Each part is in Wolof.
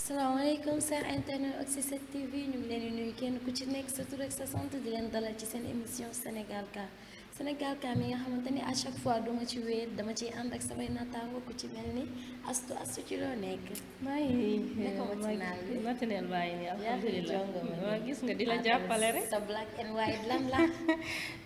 salaamaaleykum chers internet ak ci 7TV ñu ngi leen di nuyu kenn ku ci nekk sa tur ak sa sant di leen dalal ci seen émission Sénégal Ka Sénégal Ka mi nga xamante ni à chaque fois duma ci wéet dama ciy ànd ak samay nattaango ku ci mel ni astu ci loo nekk. maa ngi naka matinal bi matinal baa ngi nii alhamdulilah yaa ngi waaw gis nga di la jàppale rek sa black and white lan la.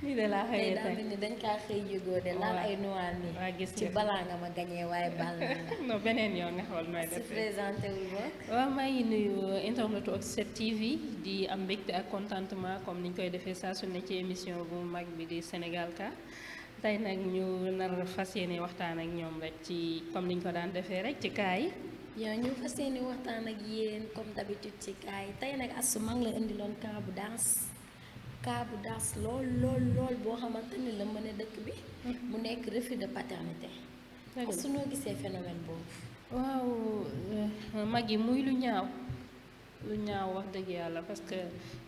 lii de laa xëyee tey ni dañ kaa xëy yëgoo de laal ay noir nii. waa gis ci balaa nga ma gañee waaye bal na la. non beneen yoon nga xool nooy si def présenté wu ba. waaw maa ngi nuyu internetu ak 7TV di am mbégte ak contentement comme niñ koy defee saa su ne ci émission bu mag bi di Sénégal Ka tey nag ñu nar a fas yéene waxtaan ak ñoom rek ci comme niñ ko daan defee rek ci kaa yi. yow ñu fas yéene waxtaan ak yéen comme d'habitude ci kaa yi tey nag Astou maa ngi la indiloon kaa bu daas lool boo xamante ni la mën a dëkk bi. mu nekk refus de paternité. Astou noo gisee phénomène boobu. waaw mag yi muy lu ñaaw wax dëgg yàlla parce que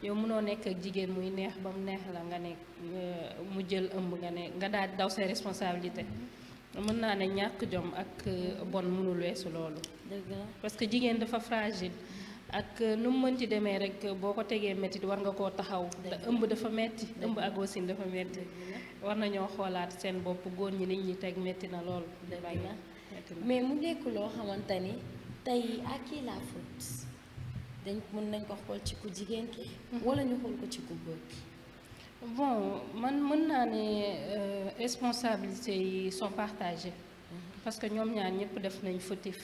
yow mënoo nekk ak jigéen muy neex ba mu neex la nga nekk mu jël ëmb nga daal daw say responsabilité mën naa ne ñàkk jom ak bon mënul weesu loolu. dëgg la parce que jigéen dafa fragile ak nu mu mën ci demee rek boo ko tegee métti war nga koo taxaw te ëmb dafa metti ëmb ak wasin dafa metti war nañoo xoolaat seen bopp góor ñi nit ñi teg metti na loolu. dëgg la mais mu nekk loo xamante ni tey à qui la faute dañ mën nañ ko xool ci ku jigéen ki wala ñu xool ko ci ku góor ki. bon man mën naa ne responsabilités yi sont partagées parce que ñoom ñaar ñëpp def nañ fautif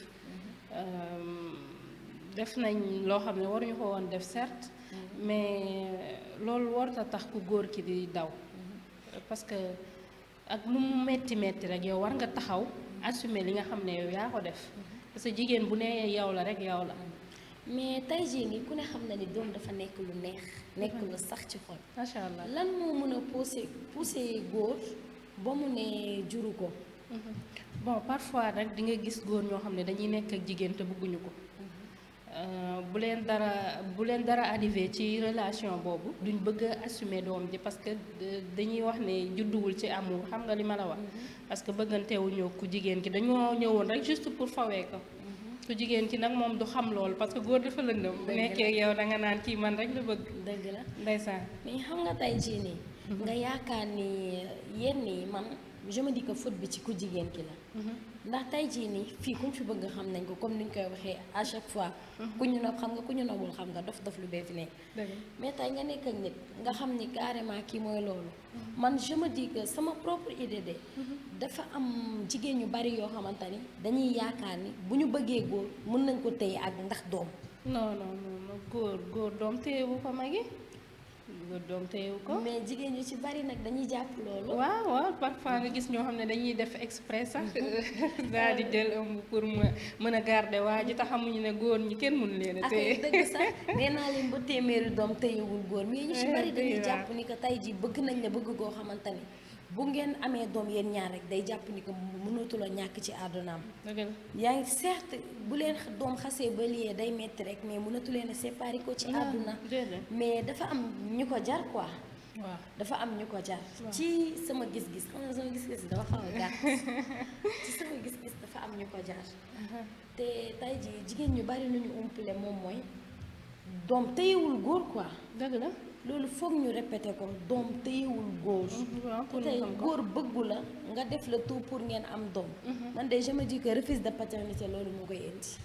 def nañ loo xam ne waruñu ko woon def certes mais loolu warut a tax ku góor ki di daw parce que ak lu mu metti rek yow war nga taxaw assumer li nga xam ne yow yaa ko def parce que jigéen bu nee yow la rek yow la. mais tey jii nii ku ne xam na ni doom dafa nekk lu neex nekk lu sax ci xol. macha allah lan moo mën a pousser góor ba mu ne juru ko. bon parfois nag di nga gis góor ñoo xam ne dañuy nekk ak jigéen te bëgguñu ko. bu leen dara arrivé ci relation boobu duñ bëgg a assumer doom ji parce que dañuy wax ne judduwul ci amour xam nga li ma la wax. parce que bëggantewuñu ku jigéen ki dañoo ñëwoon rek juste pour fawee ko. ku jigéen ki nag moom du xam loolu parce que góor dafa lëndëm. bu nekkee yow da nga naan kii man rek la bëgg. dëgg la ndeysaan. mais xam nga tey jii nii. nga yaakaar ni yenn yi man je me dis que faute bi ci ku jigéen ki la. ndax tey jii nii fii ku ñu fi bëgg xam nañ ko comme ni ñu koy waxee à chaque fois. ku ñu nopp xam nga ku ñu noppul xam nga dof lu bee fi nekk. mais tey nga nekk ak nit nga xam ni carrément kii mooy loolu. man je me dis que sama propre idée de. dafa am jigéen ñu bari yoo xamante ni dañuy yaakaar ni bu ñu bëggee góor mën nañ ko téye ak ndax doom. non góor doom téyewu ko magi góor doom téyewu ko. mais jigéen ñu ci bari nag dañuy jàpp loolu. waaw parfois nga gis ñoo xam ne dañuy def exprès sax daal di jël ëmb pour mën a garder waa ji te xamuñu ne góor ñi kenn mënu leen a téye. ak dëgg sax nee naa leen ba téeméeri doom téyewul góor mais ñu ci bari dañuy jàpp ni que tey ji bëgg nañ la bëgg goo xamante ni bu ngeen amee doom yéen ñaar rek day jàpp ni que mënatula ñàkk ci àddunaam. yaa ngi certes bu leen doom xasee ba liyee day metti rek mais mënatu leen a séparer ko ci àdduna. mais dafa am ñu ko jar quoi. waaw dafa am ñu ko jar. ci sama gis-gis xam nga sama gis-gis dafa xaw a gàtt ci sama gis-gis dafa am ñu ko jar. te tey jii jigéen ñu bari lu ñu umpale moom mooy doom téyewul góor quoi. dëgg la. loolu foog ñu répété ko doom téyewul góor. te tey góor bëggu la nga def le tout pour ngeen am doom. man de je me dis que refus de paternité loolu moo koy indi.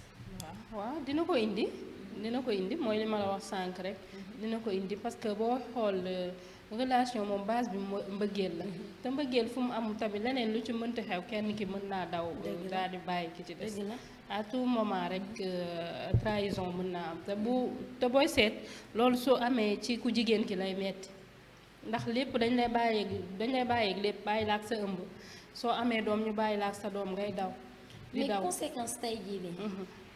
waaw dina ko indi mooy li ma la wax sànq rek. dina ko indi parce que boo xool relation moom base bi mbëggeel la. te mbëggeel fu mu am tamit leneen lu ci mënti xew kenn ki mën naa daw. daal di bàyyi ki ci des. à tout moment rek trahison mën naa am te booy seet loolu soo amee ci ku jigéen ki lay metti ndax lépp dañ lay bàyyeeg lépp bàyyi la ak sa ëmb soo amee doom ñu bàyyi la ak sa doom ngay daw. mais conséquence tey jii nii.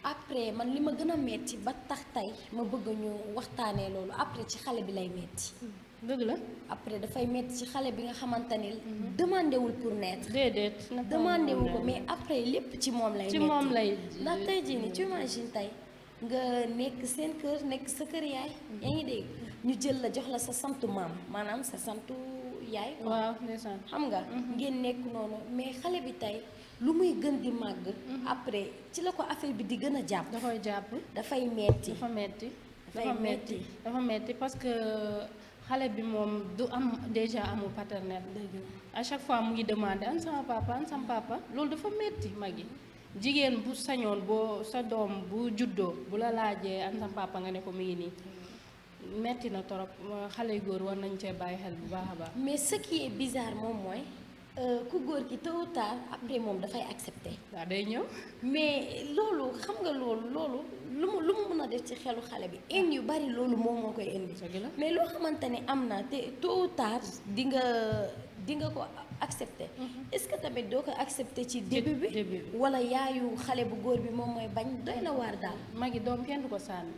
après man li ma gën a metti ba tax tey ma bëgg ñu waxtaanee loolu après ci xale bi lay metti dëgg la. après dafay metti ci xale bi nga xamante ni demandé wul pour naître déedéet. demandé wu ko mais après lépp ci moom lay ci metti moom lay. ndax tey jii nii tu imagines tey nga nekk seen kër nekk sa kër yaay yaa ngi dégg ñu jël la jox la sa santu maam maanaam sa santu yaay quoi. waaw ndeysaan. xam nga ngeen nekk noonu mais xale bi tey lu muy gën di màgg après ci la ko affaire bi di gën a jàpp da koy jàpp. dafay metti dafa metti dafay metti dafa metti parce que xale bi moom du am déjà amul paternel. à chaque fois mu ngi demandé an sama papa loolu dafa metti mag yi jigéen bu sañoon boo sa doom bu juddoo bu la laajee an sama papa nga ne ko mu ngi nii metti na torop xale yu góor war nañ cee bàyyi xel bu baax a baax. mais ce qui est bizarre moom mooy ku góor ki tôt ou tard après moom dafay accepter waaw day ñëw. mais loolu xam nga loolu lu mu mën a def ci xelu xale bi indi yu bari loolu moom moo koy indi dëgg la. mais loo xamante ne am na te tôt ou tard di nga ko accepter est-ce que tamit doo ko accepter ci début bi début bi. wala yaayu xale bu góor bi moom mooy bañ doy na waar daal magi doom kenn du ko sànni.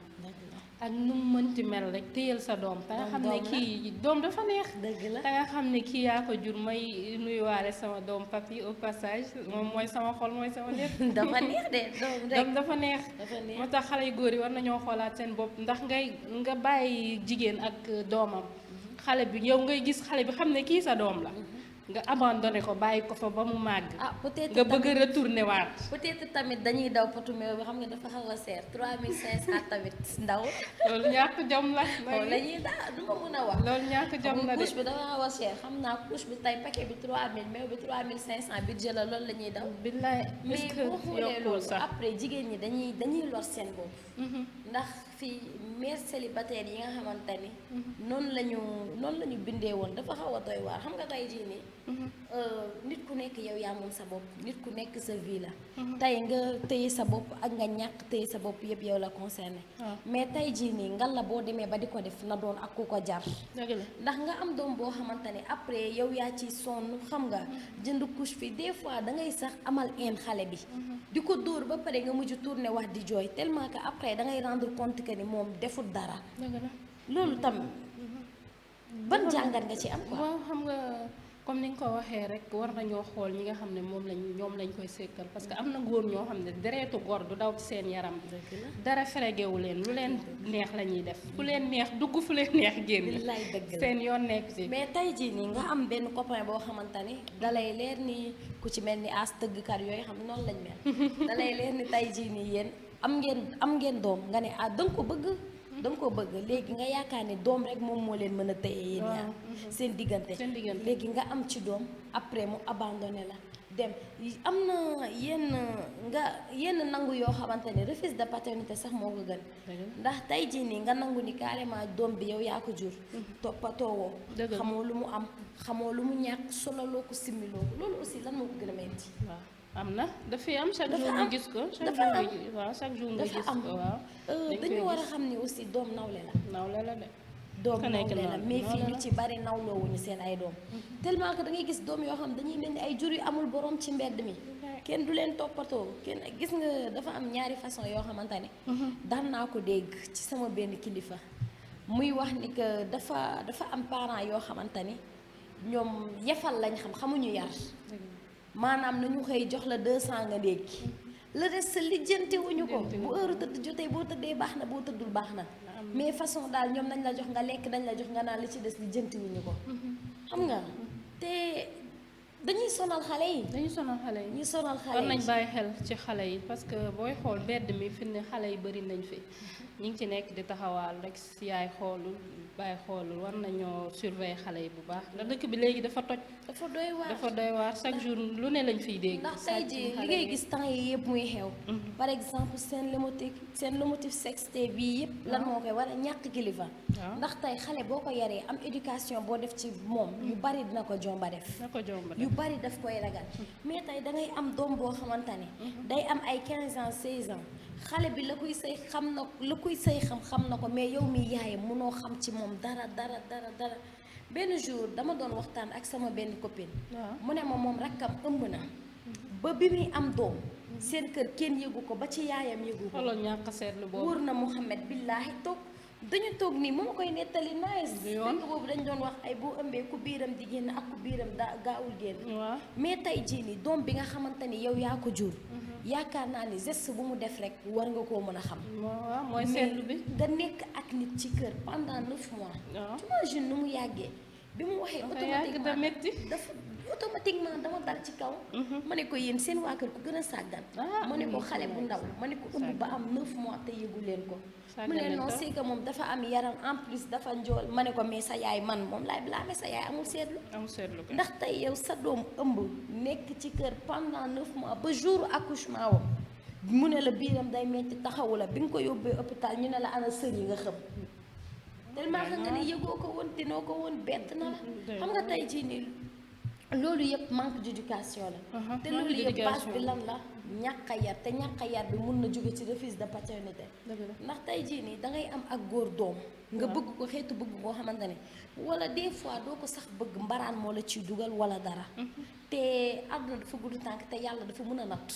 ak nu mu mënti mel rek téyel sa doom. te nga xam ne kii doom dafa neex. dëgg la te nga xam ne kii yaa ko jur may nuyuwaale sama doom papi au passage moom mooy sama xol mooy sama lépp. dafa neex de doom rek doom dafa neex. dafa neex moo tax xale yu góor yi war nañoo xoolaat seen bopp ndax nga bàyyi jigéen ak doomam. xale bi yow ngay gis xale bi xam ne kii sa doom la. nga abandonné ko bàyyi ko fa ba mu màgg. ah peut-être nga bëgg a retourné waat. peut-être tamit dañuy daw potu meew bi xam nga dafa xaw a seer 3500 tamit ndaw. loolu ñàkk jom la. loolu la ñuy daa du ma mën a wax. loolu ñàkk jom la de couche bi dafa xaw a seer xam naa couche bi tey paquet bi 3000 meew bi 3500 budget la loolu la ñuy daw. billaay mais est-ce que boo xoolee yokkul loolu sax. après jigéen ñi dañuy lor seen bopp. ndax fii mère célibataire yi nga xamante ni. noonu la ñu bindee woon dafa xaw a doy waar xam nga tey jii nii. nit ku nekk yow yaa moom sa bopp nit ku nekk sa vie la. tey nga téye sa bopp ak nga ñàkk téye sa bopp yëpp yow la concerné. mais tey jii nii ngal la boo demee ba di ko def na doon ak ku ko jar. dëgg la. ndax nga am doom boo xamante ne après yow yaa ci sonn xam nga jënd couche fi des fois da ngay sax amal een xale bi. di ko dóor ba pare nga mujj tourné wax di jooy tellement que après da ngay rendre compte que ni moom deful dara. dëgg la. loolu tam ban jàngat nga ci am quoi. waaw xam nga comme ni nga ko waxee rek war nañoo xool ñi nga xam ne ñoom lañ koy sekkal parce que am na góor ñoo xam ne deretu góor du daw ci seen yaram. dara feregewu leen lu leen neex la ñuy def fu leen neex dugg fu leen neex génn. billaay dëgg la seen yoon nekk ci. mais tey jii nii nga am benn copain boo xamante ni dalay leer ni ku ci mel ni as tëggkat yooyu xam noonu lañ mel. dalay leer ni tey jii nii yéen am ngeen doom nga ne ah danga ko bëgg. danga ko bëgg léegi nga yaakaar ne doom rek moom moo leen mën a téye yéen ñaar seen diggante léegi nga am ci doom après mu abandonné la dem am na yenn nangu yoo xamante ne refus de paternité sax moo ko gën ndax tey jii nii nga nangu ni carrément doom bi yow yaa ko jur toppatoowoo xamoo lu mu am xamoo lu mu ñàkk solaloo ko simmiloo ko loolu aussi lan moo ko gën a metti am na dafay am chaque jour nga gis ko chaque jour nga gis ko waaw dañu war a xam ni aussi doom nawle la de doom nawle la mais fii ñu ci bari nawloowuñu seen ay doom tellement que da ngay gis doom yoo xam dañuy mel ni ay jur yu amul borom ci mbedd mi kenn du leen toppatoo kenn gis nga dafa am ñaari façon yoo xamante ne daan naa ko dégg ci sama benn kilifa muy wax ni que dafa am parents yoo xamante ni ñoom yefal lañ xamuñu yar maanaam nañu xëy jox la 200 nga ndékki le reste lijjanti wuñu ko bu heure tëdd jotee boo tëddee baax na boo tëddul baax na mais façon daal ñoom nañ la jox nga lekk dañ la jox nga naan li ci des lijjanti wuñu ko xam nga te dañuy sonal xale yi ñu sonal xale yi war nañ bàyyi xel ci xale yi parce que booy xool mbedd mi fi ne xale yi bari nañ fi ñu ngi ci nekk di taxawaal rek si yaay xoolul bàyyi xoolul war nañoo surveiller xale yi bu baax ndax dëkk bi léegi dafa toj. dafa doy waar chaque jour lu ne lañ fiy dégg. ndax tey jii li ngay gis temps yi yëpp muy xew. par exemple seen lomotif sexté bii yëpp. lan moo koy war a ñàkk kilifa. ndax tey xale boo ko yaree am éducation boo def ci moom. yu bari dina ko jomba def. yu bari daf koy ragal. mais tey da ngay am doom boo xamante ne. day am ay 15 ans 16 ans. xale bi la koy sëy xam na ko mais yow mi yaayam mënoo xam ci moom dara benn jour dama doon waxtaan ak sama benn copine mu ne ma moom rakkam ëmb na ba bi muy am doom seen kër kenn yëgu ko ba ci yaayam yëgu ko. xoolal ñàkk a seetlu boobu. wóor na Mouhamed billaahi toog dañu toog nii moo ma koy nettali nice. dëkk boobu dañ doon wax ay boo ëmbee ku biiram di génn ak ku biiram gaawul génn. waaw mais tey jii nii doom bi nga xamante ni yow yaa ko jur. yaakaar naa ni geste bu mu def rek war nga koo mën a xam. waaw mooy seetlu bi. nga nekk ak nit ci kër pendant 9 mois. waaw t'imagines nu mu yàggee. bi mu waxee automatiquement dama dal ci kaw. ma ne ko yéen seen waa kër ku gën a sàggan. ma ne ko xale bu ndaw ma ne ko ëmb ba am 9 mois te yëgu leen ko. mu ne non c'est que moom dafa am yaram en plus dafa njool ma ne ko mais sa yaay man moom laay blâmer sa yaay amul seetlu. amul seetlu ndax tey yow sa doom ëmb nekk ci kër pendant 9 mois ba jour accouchement wam mu ne la biiram day metti taxawu la bi nga ko yóbbee hôpital ñu ne la ana sër yi nga xam. tellement que nga ne yëgoo ko woon dinoo ko woon bett na la. xam nga tey jii nii loolu yëpp manque d'éducation la. te loolu yëpp base bi lan la. ñàkk a yar te ñàkk a yar bi mun na jóge ci refus de paternité. ndax tey jii nii da ngay am ak góor doom. nga bëgg ko xeetu bëgg boo xamante ne wala des fois doo ko sax bëgg mbaraan moo la ciy dugal wala dara. te àdduna dafa gudd tànk te yàlla dafa mën a natt.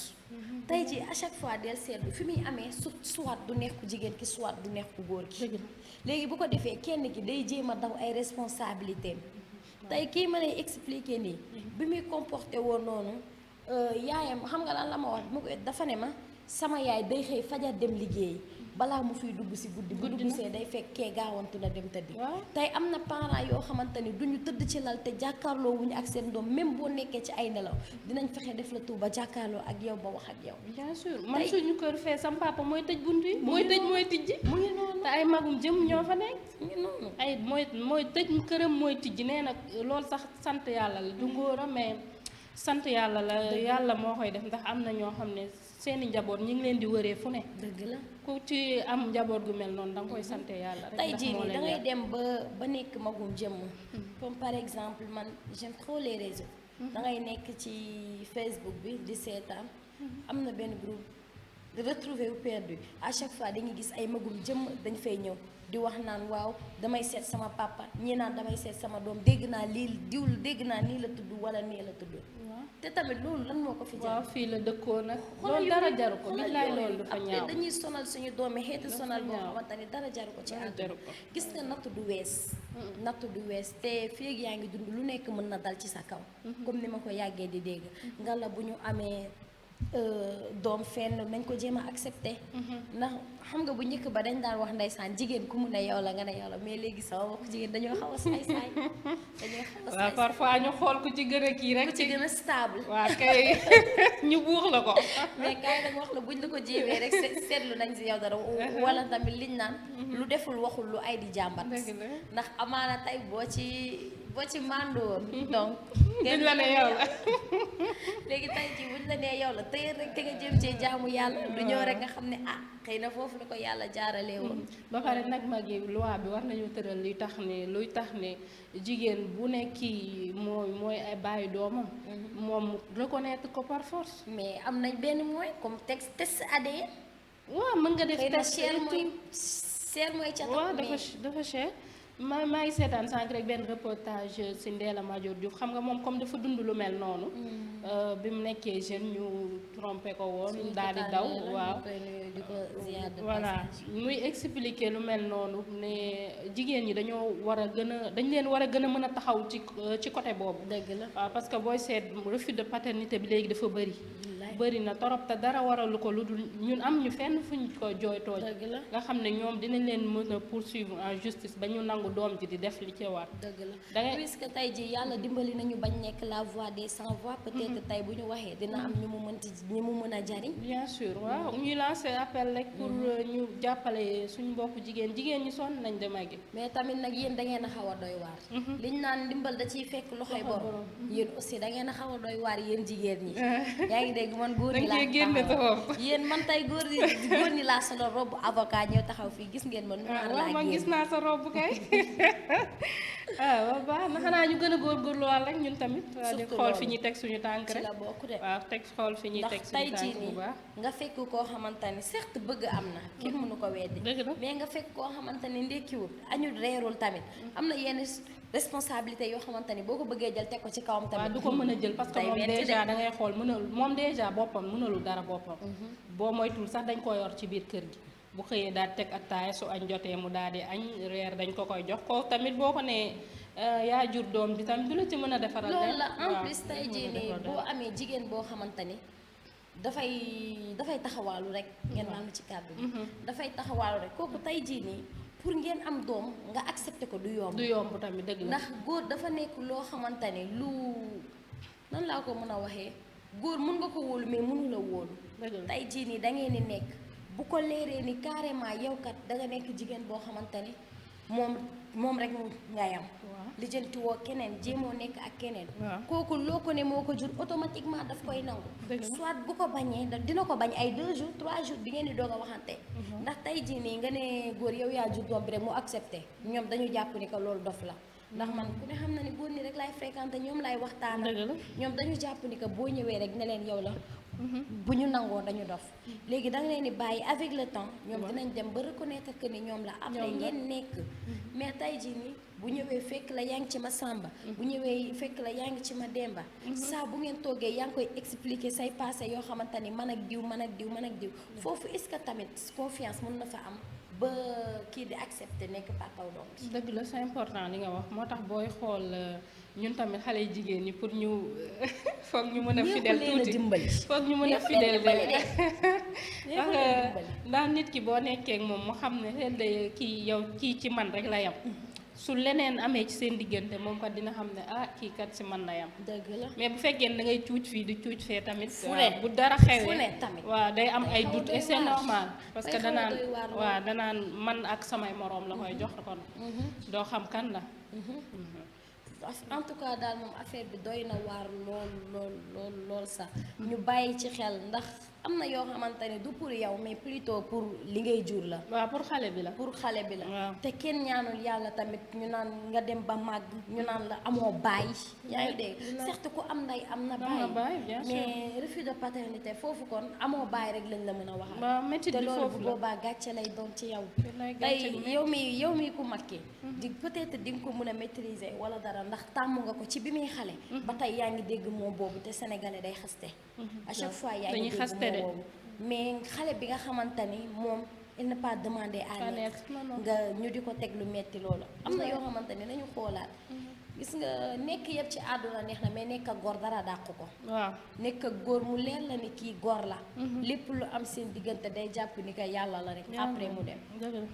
tey jii à chaque fois del seetlu fi muy amee soit du neex ku jigéen ki soit du neex ku góor ki. léegi bu ko defee kenn ki day jéem a daw ay responsabilités tey kii ma lay expliquer nii. bi muy comporté woon noonu. yaayam xam nga lan la ma wax mu ko dafa ne ma sama yaay day xëy fajar dem liggéey balaa mu fiy dugg si guddi bu dugg see day fekkee gaawantu na dem tëddi. tey am na parents yoo xamante ni duñu tëdd ci lal te jàkkaarloo wuñu ak seen doom même boo nekkee ci ay nelaw dinañ fexe def la tout ba jàkkaarloo ak yow ba wax ak yow. bien sûr man suñu kër fee sam papa mooy tëj bunt yi. mooy tëj mooy tijji. mu ngi noonu te ay magum jëm ñoo fa nekk. mu ngi noonu ay mooy tëj këram mooy tijji nee nag loolu sax sant yàlla la du ngóora mais. sant yàlla la yàlla moo koy def ndax am na ñoo xam ne seeni njaboot ñi ngi leen di wëree fu ne. dëgg la ku ci am njaboot gu mel noonu da nga koy sante yàlla rek. tey jii nii da ngay dem ba nekk magum jëmm. comme par exemple man j'aime trop les réseaux. da ngay nekk ci Facebook bi di seetaan. am na benn groupe retrouvé ou perdu à chaque fois dañuy gis ay magum jëmm dañ fay ñëw. di wax naan waaw damay seet sama papa ñii naan damay seet sama doom dégg naa lii diwul dégg naa nii la tudd wala nii la tudd. te tamit loolu lan moo ko fi jar. waaw fii la dëkkoon nag. loolu dara jaru ko billaay loolu dafa ñaaw. après dañuy sonal suñu doomi xeetu sonal boo xamante ni dara jaru ko ci àdduna. gis nga natt du wees. natt du wees te fii yaa ngi dund lu nekk mën na dal ci sa kaw. comme ni ma ko yàggee di dégg. nga la bu ñu amee. doom fenn nañ ko jéem a accepté. ndax xam nga bu njëkk ba dañ daan wax ndeysaan jigéen ku mu ne yow la nga ne yow la mais léegi sama mbokk jigéen dañoo xaw a saay-saay. dañoo xaw a saay-saay waaw parfois ñu xool ku ci gën a kii rek. ku ci gën a stable. waaw kay ñu buux la ko. mais kay dañ wax la buñ la ko jéemee rek seetlu nañ si yow dara. wala tamit liñ naan. lu deful waxul lu ay di jàmbat. ndax amaana tey boo ci màndoon donc. duñ la ne yow la. léegi tey jii buñ la nee yow la tey rek te nga jëm cee jaamu yàlla du ñëw rek nga xam ne ah xëy na foofu la ko yàlla jaaralee woon. ba pare nag mag yi loi bi war nañu tëral luy tax ne jigéen bu nekk kii mooy ay bàyyi doomam. moom reconnaître ko par force. mais am nañ benn moyen comme test ADN. waaw mën nga def test cher mooy ca waaw dafa cher. maa ngi seetaan sànq rek benn reportage si Ndella Madior Diouf xam nga moom comme dafa dund lu mel noonu. bi mu nekkee jeune ñu trompé ko woon. daal di daw waaw. voilà muy expliquer lu mel noonu ne jigéen ñi dañoo war a gën a dañ leen war a gën a mën a taxaw ci côté boobu. dëgg la waaw parce que booy seet refus de paternité bi léegi dafa bëri. bëri na torop te dara waralu ko lu dul ñun am ñu fenn fu ñu ko jooytoo. dëgg la nga xam ne ñoom dinañ leen mën a poursuivre en justice ba ñu nangu doom ji di def li ci war. dëgg la puisque tey ji yàlla dimbali nañu bañ nekk la voix des sans voix peut-être tey bu ñu waxee dina am ñu mu mën a jariñ. bien sûr waaw ñuy lancer appel rek pour ñu jàppale suñu mbokku jigéen ñi sonn nañ dem ak mais tamit nag yéen da ngeen a xaw a doy waar. liñ naan ndimbal da ciy fekk loxoy borom. yéen aussi da ngeen a xaw a doy waar yéen jigéen ñi. yaa ngi dégg man góor ñi laa taxaw yéen man tey góor ñi laa solo robe avocat ñëw taxaw fii gis ngeen man. waaw man gis naa sa robe kay. waaw baax na xanaa ñu gën a góorgóorluwaat rek ñun tamit. waaw di Surtout xool loolu. fi ñuy teg suñu tànk ci rek. la bokk de. waaw teg xool fi ñuy teg ndax suñu tey jii tànk bu nii baax. nga fekk koo xamante ni certes bëgg am na kenn mënu ko weddi dëgg la. mais nga fekk koo xamante ni ndekkiwul añul reerul tamit am na yenn responsabilité yoo xamante ni boo ko bëggee jël teg ko ci kawam tamit waaw du ko mën a jël parce que day moom metti de. déjà da ngay xool mënal moom déjà boppam mënalul dara boppam. boo moytul sax dañ ko yor ci biir kër gi. bu xëyee daal teg attaaya su añ jotee mu daal di añ reer dañ ko koy jox ko tamit boo ko nee yaa jur doom bi tamit du la ci mën a defaral. loolu la en waaw, plus tey du jii mën a nii defaral boo dara. amee jigéen boo xamante ni dafay taxawaalu rek ngeen baal ma ci kàddu bi dafay taxawaalu rek kooku tey jii nii pour ngeen am doom nga accepté ko du yomb du yomb tamit dëgg la. ndax góor dafa nekk loo xamante ni lu nan laa ko mën a waxee góor mun nga ko wóolu mais mënu la wóolu dëgg la. tey jii nii da ngeen di nekk bu ko leeree ni carrément yow kat da nga nekk jigéen boo xamante ni moom rek ngay am waaw. lijjanti woo keneen jéemoo nekk ak keneen waaw. kooku loo ko ne moo ko jur automatiquement daf koy nangu Dëgg la. soit bu ko bañee dina ko bañ ay 2 jours 3 jours bi ngeen di doog a waxante ndax tey jii nii nga ne góor yow yaa jur doom bi rek mu accepté ñoom dañu jàpp ni que loolu dof la ndax man ku ne xam na ni góor ni rek laay fréquenté ñoom laay waxtaan dëgg la. ñoom dañu jàpp ni que boo ñëwee rek ne leen yow la bu ñu nangoo dañu dof léegi da nga leen di bàyyi avec le temps ñoom dinañ dem ba reconnaître que ni ñoom la après Ñoom la. ngeen nekk mais tey jii nii bu ñëwee fekk la yaa ngi ci ma sàmba bu ñëwee fekk la yaa ngi ci ma demba saa bu ngeen toggee yaa ngi koy expliquer say passé yoo xamante ni man ak diw man ak diw man ak diw foofu est-ce que tamit confiance mën na fa am ba kii di accepter nekk papa doom bi dëgg la c'est important li nga wax moo tax booy xool ñun tamit xale yu jigéen ñi pour ñu foog ñu mën a fidèle tuuti foog ñu mën a fidèle ndax nit ki boo nekkee ak moom mu xam ne xel de kii yow kii ci man rek la yam su leneen amee ci seen diggante moom kat dina xam ne ah kii kat si man la yam dëgg la mais bu fekkee da ngay cuuc fii di cuuc fee tamit Fu ne. bu dara fu xewee ne tamit waaw day am Day ay xaw a doute doy et c'est waar. normal parce Day que xaw a danaan doy waar lool. waaw danaan man ak samay moroom la koy jox kon doo xam kan la en tout cas daal moom affaire bi doy na waar lool sax ñu bàyyi ci xel ndax am na yoo xamante ne du pour yow mais plutôt pour li ngay jur la waaw pour xale bi la pour xale bi la waaw. te kenn ñaanul yàlla tamit ñu naan nga dem ba màgg ñu naan la amoo baay yaa ngi dégg certes ku am ndey am na na baay, bien sûr. mais refus de paternité foofu kon amoo baay rek lañ la mën a waxal waaw métti te bi loolu foofu bu la boobaa gàcce lay doon ci yow lay gàcce gu tey yow mi ku mag ki di peut-être di nga ko mën a maîtriser wala dara ndax tàmm nga ko ci bi muy xale ba tey yaa ngi dégg moo boobu te sénégalais day xaste à chaque fois yaa ngi dañuy dégg xaste moo de. boobu mais xale bi nga xamante ni moom il n'est pas demandé à À naître naître, non, non. nga ñu di ko teg lu metti loolu am na yoo xamante ni nañu xoolaat gis nga nekk yëpp ci àdduna neex na mais nekk ak góor dara dàq ko waaw nekk ak góor mu leer la ni kii góor la lépp lu am seen diggante day jàpp ni que yàlla la rek après mu dem dëgg la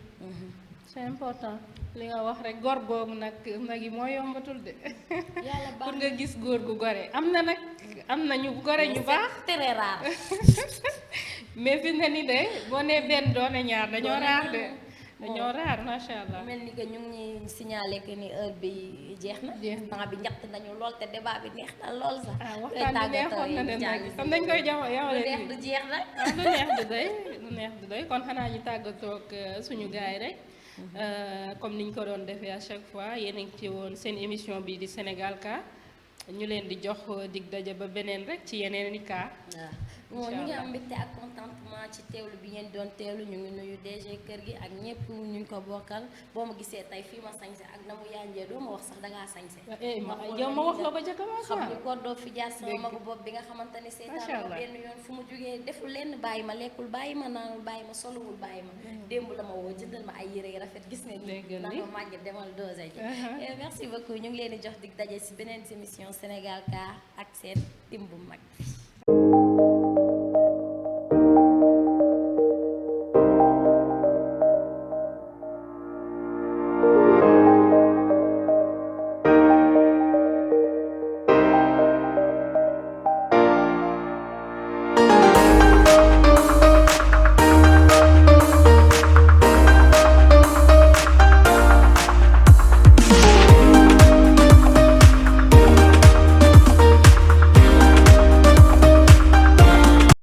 c'est important li nga wax rek góor boobu nag yi moo yombatul de yàlla baax pour nga gis góor gu gore am na nag am na ñu gore ñu baax c'est très rare mais fi nga ni de boo nee benn doone ñaar dañoo Doone raar ñaar. de dañoo raar macha allah mel ni que ñu ngi ñuy signalé que ni heure bi jeex na Jeex na. temps bi ñett nañu lool te débat bi neex na lool sax ah waxtaan bi neexoon na de nag xam nañ koy jaw lu yawale neex fii du jeex nag ah lu neex du doy lu neex du doy kon xanaa ñu tàggatoo ak suñu gars yi rek comme niñ ko doon defee à chaque fois yéen a ngi ci woon seen émission bi di Sénégal Ka ñu leen di jox dig daje ba beneen rek ci yeneen i cas. waaw ñu ngi am mbégte ak contentement ci teewlu bi ngeen doon teewlu ñu ngi nuyu DG kër gi ak ñëpp ñu ko bokkal boo ma gisee tey fii ma sañse ak na mu yanjee doo ma wax sax dangaa sañse yow ma wax la ko ca commencement xam ni ko doo fi jaar sama magu bopp bi nga xamante ni seetaan ma benn yoon fu mu jógee deful lenn bàyyi ma lekkul bàyyi ma naanul bàyyi ma soluwul bàyyi ma démb la ma woo jëndal ma ay yére yu rafet gis nga ni naan ma màgget demal dose ji merci beaucoup ñu ngi leen di jox dig daje si beneen émission Sénégal Ka ak seen tim bu mag bi